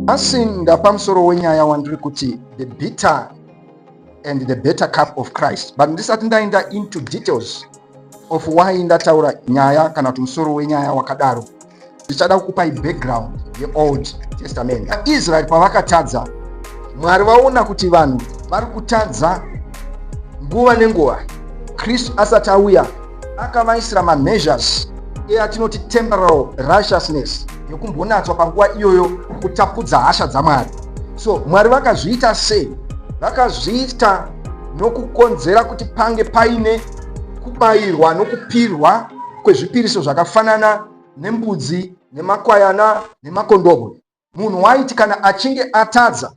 Nhasi ndapa musoro wenyaya wandiri kuti "The Bitter and the Better Cup of Christ", but ndisati ndaenda into details of why ndataura nyaya kana kuti musoro wenyaya wakadaro, ndichada kukupai background yeOld Testament. Israeri pavakatadza, Mwari vaona kuti vanhu vari kutadza nguva nenguva. Kristu asati auya, akavaisira mameasures eatinoti temporal righteousness, yokumbonatswa panguva iyoyo, kutapudza hasha dzaMwari. So Mwari vakazviita sei? Vakazviita nokukonzera kuti pange paine kubayirwa nokupirwa kwezvipiriso zvakafanana nembudzi nemakwayana nemakondobwe. Munhu waiti kana achinge atadza,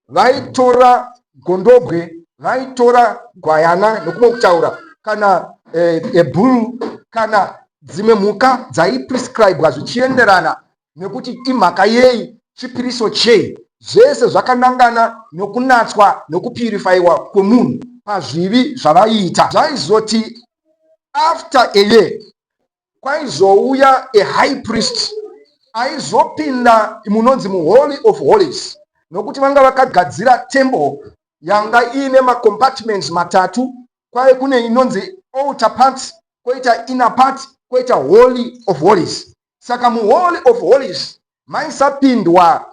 vaitora gondobwe, vaitora gwayana, nokumwe kutaura kana ebhuru kana dzimwe mhuka dzaiprescribwa zvichienderana nekuti imhaka yei, chipiriso chei. Zvese zvakanangana nokunatswa nokupurifaiwa kwemunhu pazvivi zvavaiita. Zvaizoti after a year kwaizouya a high priest aizopinda munonzi muHoly of Holies, nokuti vanga vakagadzira temple yanga iine macompartments matatu. Kwaive kune inonzi altar part, kwoita inner part, kwoita Holy of Holies. Saka muHoly of Holies maisapindwa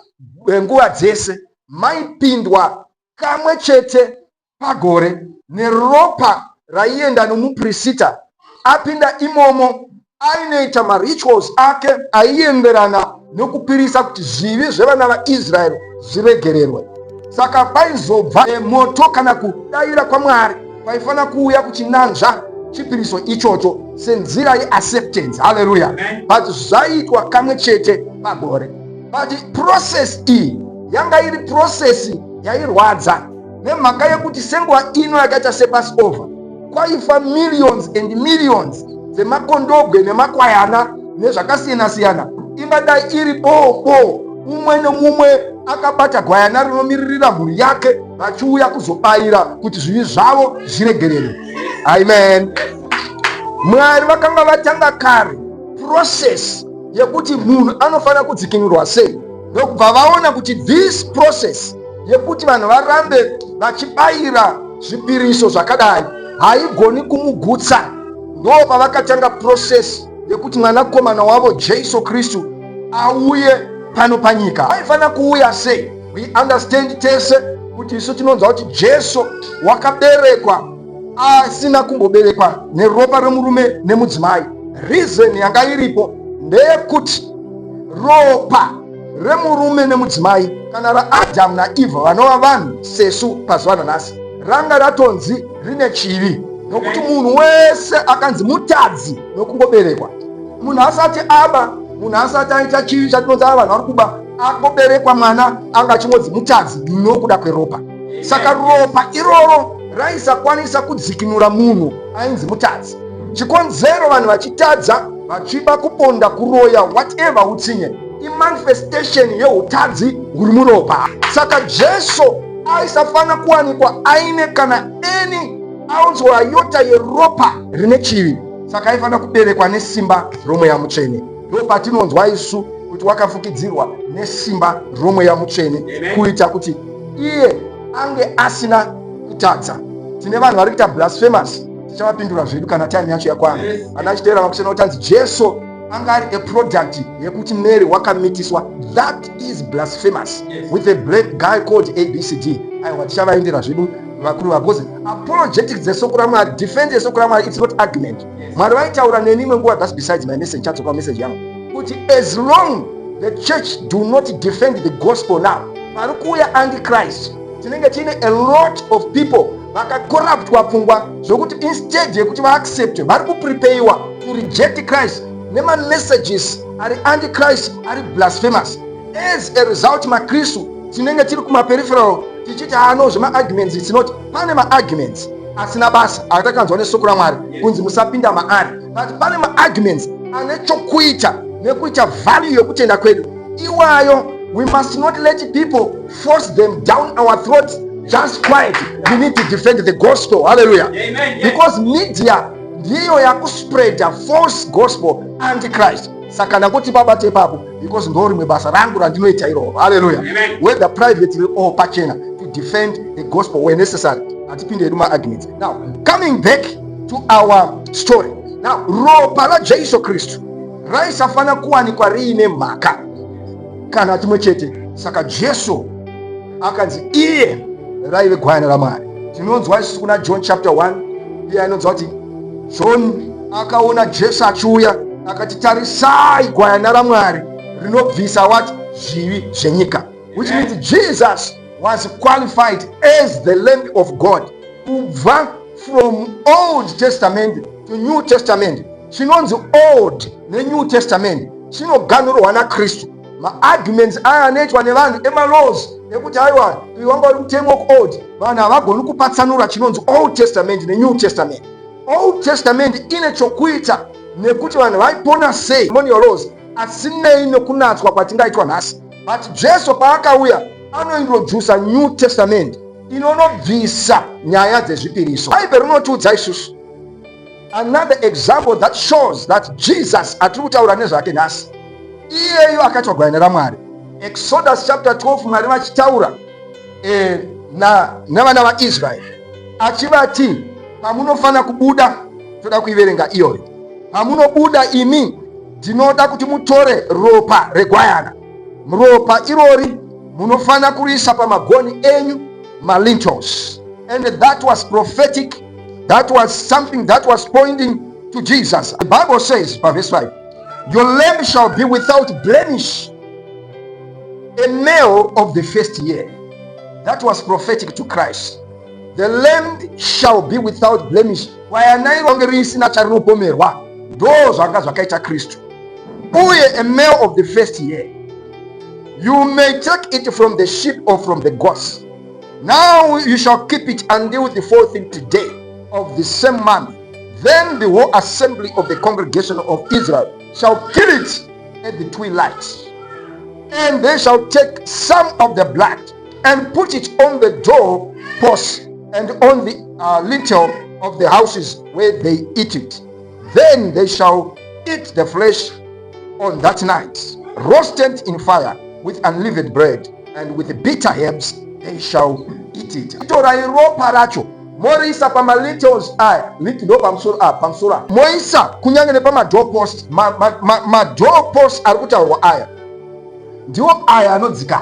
nguva dzese, maipindwa kamwe chete pagore neropa raienda nomupurisita. Apinda imomo, ainoita marituals ake aienderana nokupirisa kuti zvivi zvevana vaIsraeri zviregererwe. Saka paizobva moto kana kudayira kwaMwari kwaifanira kuuya kuchinanzva chipiriso ichocho senzira yeacceptance. Haleluya! But zvaiitwa kamwe chete pagore. But process iyi yanga iri process yairwadza, nemhaka yekuti senguva ino yakaita sePassover, kwaifa millions and millions dzemakondobwe nemakwayana nezvakasiyana-siyana. Ingadai iri bobo, umwe nemumwe akabata gwayana rinomiririra mhuri yake, vachiuya kuzobayira kuti zvivi zvavo zviregererwe. Amen. Mwari vakanga vatanga kare process yekuti munhu anofanira kudzikinurwa sei, ndokubva vaona kuti this process yekuti vanhu varambe vachibayira zvipiriso zvakadai haigoni kumugutsa. Ndo pavakatanga process yekuti mwanakomana wavo Jesu Kristu auye pano panyika. Aifanira kuuya sei? We understand tese kuti isu tinonzwa kuti Jesu wakaberekwa asina kumboberekwa neropa remurume nemudzimai. Reason yanga iripo ndeyekuti ropa remurume nemudzimai, kana raAdhamu naEvha, vanova vanhu sesu pazuva ranhasi, ranga ratonzi rine chivi, nokuti munhu wese akanzi mutadzi nokungoberekwa. Munhu asati aba, munhu asati aita chivi chatinonzi ava vanhu vari kuba, angoberekwa mwana anga achingonzi mutadzi nokuda kweropa. Saka ropa iroro raisakwanisa kudzikinura munhu ainzi mutadzi. Chikonzero vanhu vachitadza, vachiba, kuponda, kuroya, whatever, utsinye, imanifestation yeutadzi huri muropa. Saka Jesu aisafanira kuwanikwa aine kana any ounce or iota yeropa rine chivi. Saka aifanira kuberekwa nesimba roMweya Mutsvene. Ndo patinonzwa isu kuti wakafukidzirwa nesimba roMweya Mutsvene, kuita kuti iye ange asina kutadza. Tine vanhu vari kuita blasphemous, tichavapindura zvedu kana time yacho yakwana. Ana achiteera makusena kuti anzi Jesu anga ari a product yekuti Mary wakamitiswa. That is blasphemous with a black guy called ABCD. Aiwa, tichavaendera zvedu vakuru, because apologetics dzesoko raMwari, defense yesoko raMwari, it's not argument. Mwari vaitaura neni imwe nguva, that's besides my message, chadzoka message yangu, kuti as long the church do not defend the gospel now, pari kuuya antichrist, tinenge tiine a lot of people vakakoraptwa pfungwa, zvokuti instead yekuti vaaccepte, vari kuprepeiwa to reject Christ nemamessages ari antichrist, ari blasphemous. As a result, maKristu tinenge tiri kumaperipheral tichiti ano zvemaarguments. It's not, pane maarguments asina basa atakanzwa nesoko raMwari kunzi musapinda maari, but pane maarguments ane chokuita nekuita value yekutenda kwedu. Iwayo we must not let people force them down our throats. Just quiet, we need to defend the gospel. Hallelujah. Amen. Because media ndiyo yakuspreada false gospel, antichrist. Saka ndangoti pabate ipapo because ndo rimwe basa rangu randinoita iroro. Haleluya. Whether privately or pachena, to defend the gospel where necessary. Hatipinde hedu maarguments. Now, coming back to our story. Now, ropa raJesu Kristu raisafanira kuwanikwa riine mhaka kana chimwe chete. Saka Jesu akanzi iye raive gwayana raMwari. Tinonzwa isusu kuna John chapter 1, iye anonzwa kuti John akaona Jesu achiuya akati, tarisai gwayana raMwari rinobvisa what? Zvivi zvenyika. Which means Jesus was qualified as the Lamb of God. Kubva from Old Testament to New Testament, chinonzi Old neNew Testament chinoganurwa naKristu. Maarguments aya anoitwa nevanhu emalaws ekuti aiwa, uyu wanga uri mutemo wekuold, vanhu havagoni kupatsanura chinonzi Old Testament neNew Testament. Old Testament ine chokuita nekuti vanhu vaipona sei, ceremonial laws, asinei nekunatswa kwatingaitwa nhasi. But Jesu paakauya anointrodusa New Testament inonobvisa nyaya dzezvipiriso. Bhaibheri rinotiudza isusu another example that shows that Jesus atiri kutaura nezvake nhasi iyeyo akaitwa gwayana raMwari. Exodus chapter 12, Mwari vachitaura navana vaIsraeri achivati pamunofanira kubuda, toda kuiverenga iyoyo. Pamunobuda imi, ndinoda kuti mutore ropa regwayana. Ropa irori munofanira kuriisa pamagoni enyu, malintels. And that was prophetic. That was something that was pointing to Jesus. The Bible says, verse 5, "Your lamb shall be without blemish, a male of the first year." That was prophetic to Christ. The lamb shall be without blemish. Gwayana ironge risina charinopomerwa. Ndo zvanga zvakaita Kristu. Uye a male of the first year. You may take it from the sheep or from the goats. Now you shall keep it until the 14th day of the same month. Then the whole assembly of the congregation of Israel shall kill it at the twilight. And they shall take some of the blood and put it on the door posts and on the lintel of the houses where they eat it. Then they shall eat the flesh on that night, roasted in fire with unleavened bread and with bitter herbs they shall eat it. Torai ropa racho moriisa pamalintels aya, lintel ndo pamusoro apa, pamusoro apa moisa kunyange nepamadoorpost. Madoorpost ari kutaurwa aya ndiwo aya anodzika.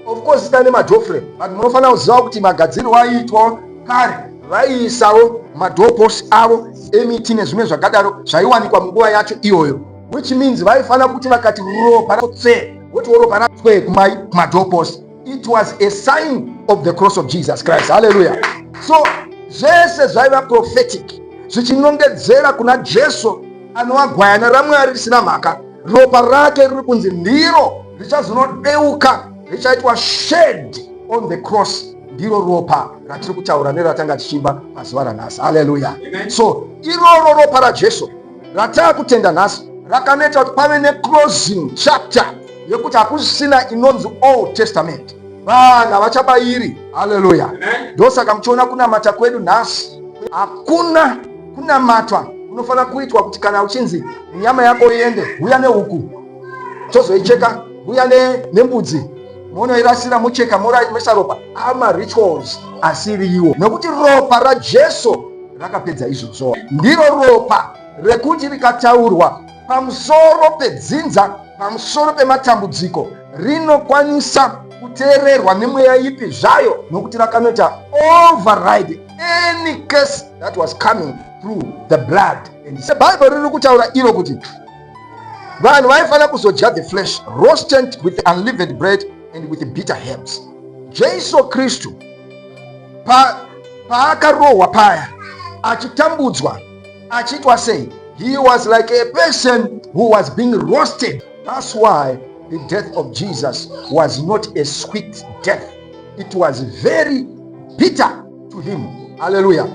Of course tane madoorframe, but munofanira kuziva kuti magadzirwo aiitwa kare, vaiisawo madoorpost avo emiti nezvimwe zvakadaro zvaiwanikwa munguva yacho iyoyo, which means vaifanira kuti vakati ropa tse, votiwo ropa ratwe kumadoorpost. It was a sign of the cross of Jesus Christ. Hallelujah. So zvese zvaiva prophetic, zvichinongedzera kuna Jesu anova gwayana raMwari risina mhaka. Ropa rake riri kunzi ndiro richazonodeuka, richaitwa shed on the cross. Ndiro ropa ratiri kutaura neratanga tichiimba pazuva ranhasi. Haleluya. So iroro ropa raJesu rataakutenda nhasi rakanoita kuti pave neclosing chapter yekuti hakusisina inonzi Old Testament, vanhu havachabayiri. Haleluya. Ndosaka muchiona kunamata kwedu nhasi, hakuna kunamatwa kunofanira kuitwa kuti kana uchinzi nyama yako iende, huya nehuku tozoicheka, huya nembudzi munoirasira, mucheka, moisa ropa. Amarituals asiriwo, nekuti ropa raJesu rakapedza izvozvo. Ndiro ropa rekuti rikataurwa pamusoro pedzinza, pamusoro pematambudziko, rinokwanisa kuteererwa nemweya ipi zvayo, nokuti rakanoita override any case that was coming through the blood. And Bhaibheri riri kutaura iro kuti vanhu vaifanira kuzodya the flesh roasted with unleavened bread and with bitter herbs. Jesu Kristu paakarohwa paya, achitambudzwa, achiitwa sei, he was like a person who was being roasted. That's why the death of Jesus was not a sweet death. It was very bitter to him. Hallelujah.